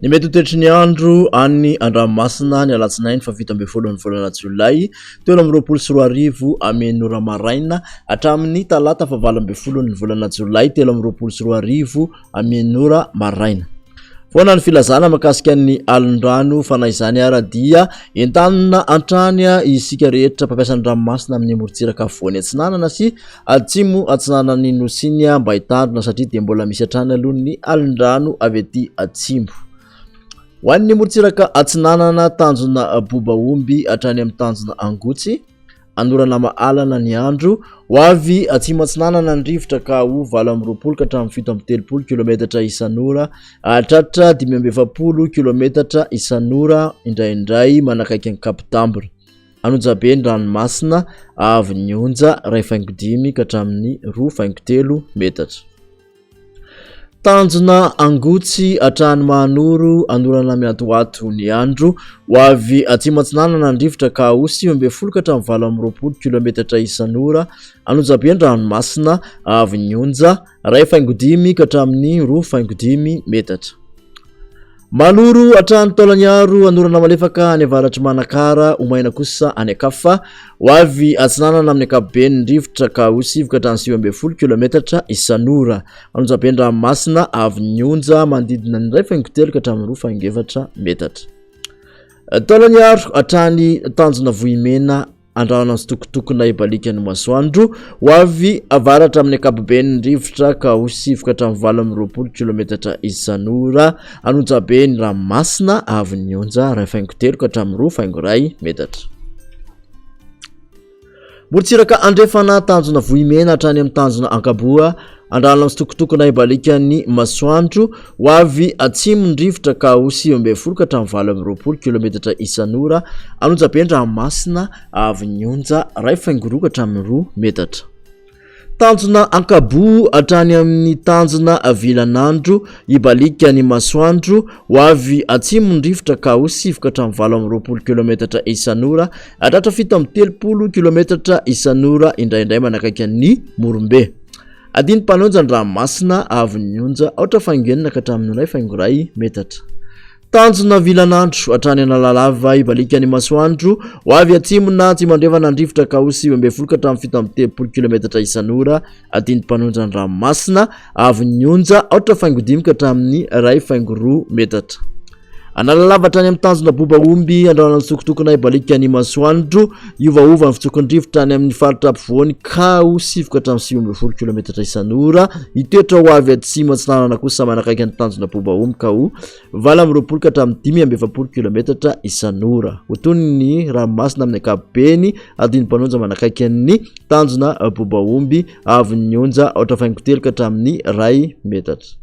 Ny mety ho toetry ny andro any an-dranomasina ny alatsinainy faha 17 ny volana jolay 2023 amin'ny ora maraina hatramin'ny talata faha 18 ny volana jolay 2023 amin'ny ora maraina. Foana ny filazana mahakasika ny alin-drano fa na izany ara dia entanina hatrany isika rehetra mpampiasa ny ranomasina amin'ny morontsiraka afovoany atsinanana sy atsimo atsinanan'ny nosy iny mba hitandrina satria dia mbola misy hatrany aloha ny alin-drano avy aty atsimo. Ho an'ny morontsiraka atsinanana tanjona boba omby hatrany amin'ny tanjona angotsy Anorana mahalana ny andro. Ho avy atsimo atsinanana ny rivotra ka ho 28 ka hatramin'ny 37 kilometatra isan'ora. Hahatratra 45 kilometatra isan'ora indraindray manakaiky an'i Cap d'Ambre. An'Onjabe ny ranomasina, avy ny onja 1,5 ka hatramin'ny 2,3 metatra. Tanjona Angotsy hatrany Mahanoro, anorana miatoato ny andro. Ho avy atsimo atsinanana ny rivotra ka ho 19 ka hatramin'ny 28 kilometatra isan'ora. An'Onjabe ny ranomasina, avy ny onja, 1,5 ka hatramin'ny 2,5 metatra. Manoro hatrany Taolagnaro, anorana malefaka any avaratr'i Manakara, ho maina kosa any Ankafa. Ho avy atsinanana amin'ny ankapobeny ny rivotra ka ho sivy ka hatrany 19 kilometatra isan'ora. Anonjabe ny ranomasina avy ny onja manodidina ny 1,3 ka hatramin'ny 2,4 metatra. Taolagnaro hatrany Tanjona Vohimena Andrahona mitsitokotokona hibaliaka ny masoandro. Ho avy avaratra amin'ny ankapobeny ny rivotra ka ho sivy ka hatramin'ny 28 kilometatra isan'ora. An'Onjabe ny ranomasina avy ny onja 1,3 ka hatramin'ny 2,1 metatra. Morontsiraka andrefana tanjona Vohimena hatrany amin'ny tanjona Ankaboa. Andrahona mitsitokotokona hibaliaka ny masoandro. Ho avy atsimo ny rivotra ka ho 19 ka hatramin'ny 28 kilometatra isan'ora. An'Onjabe ny ranomasina avy ny onja 1,2 ka hatramin'ny 2 metatra. Tanjona Ankaboa hatrany amin'ny tanjona Vilanandro, hibaliaka ny masoandro. Ho avy atsimo ny rivotra ka ho 9 ka hatramin'ny 28 kilometatra isan'ora. Hatratra 37 kilometatra isan'ora indraindray manakaiky an'i Morombe. Adin'ny mpanonja ny ranomasina avon'ny onja aotra faingo enina ka hatramin'ny iray faingo iray metatra. Tanjona vilanandro hatrany Analalava hibaliaka ny masoandro ho avy atsimo na atsimo andrefana ny rivotra ka ho 19 ka hatramin'ny 37 kilometatra isan'ora. Adin'ny mpanonja ny ranomasina avon'ny onja aotra faingo dimy ka hatramin'ny iray faingo roa metatra. Analalava hatrany amin'ny tanjona boba omby andrahona ny tsokotokona hibaliaka ny masoandro. Hiovaova ny fitsokin-drivotra any amin'ny faritra ampovoany ka ho sivy ka hatramin'ny 19 kilometatra isan'ora. Hitoetra ho avy atsimo atsinanana kosa manakaiky ny tanjona boba omby ka ho 28 ka hatramin'ny 45 kilometatra isan'ora. Ho toy ny ranomasina amin'ny ankapobeny, adin'ny mpanonja manakaiky ny tanjona boba omby avon'ny onja aotra faingo telo ka hatramin'ny iray metatra.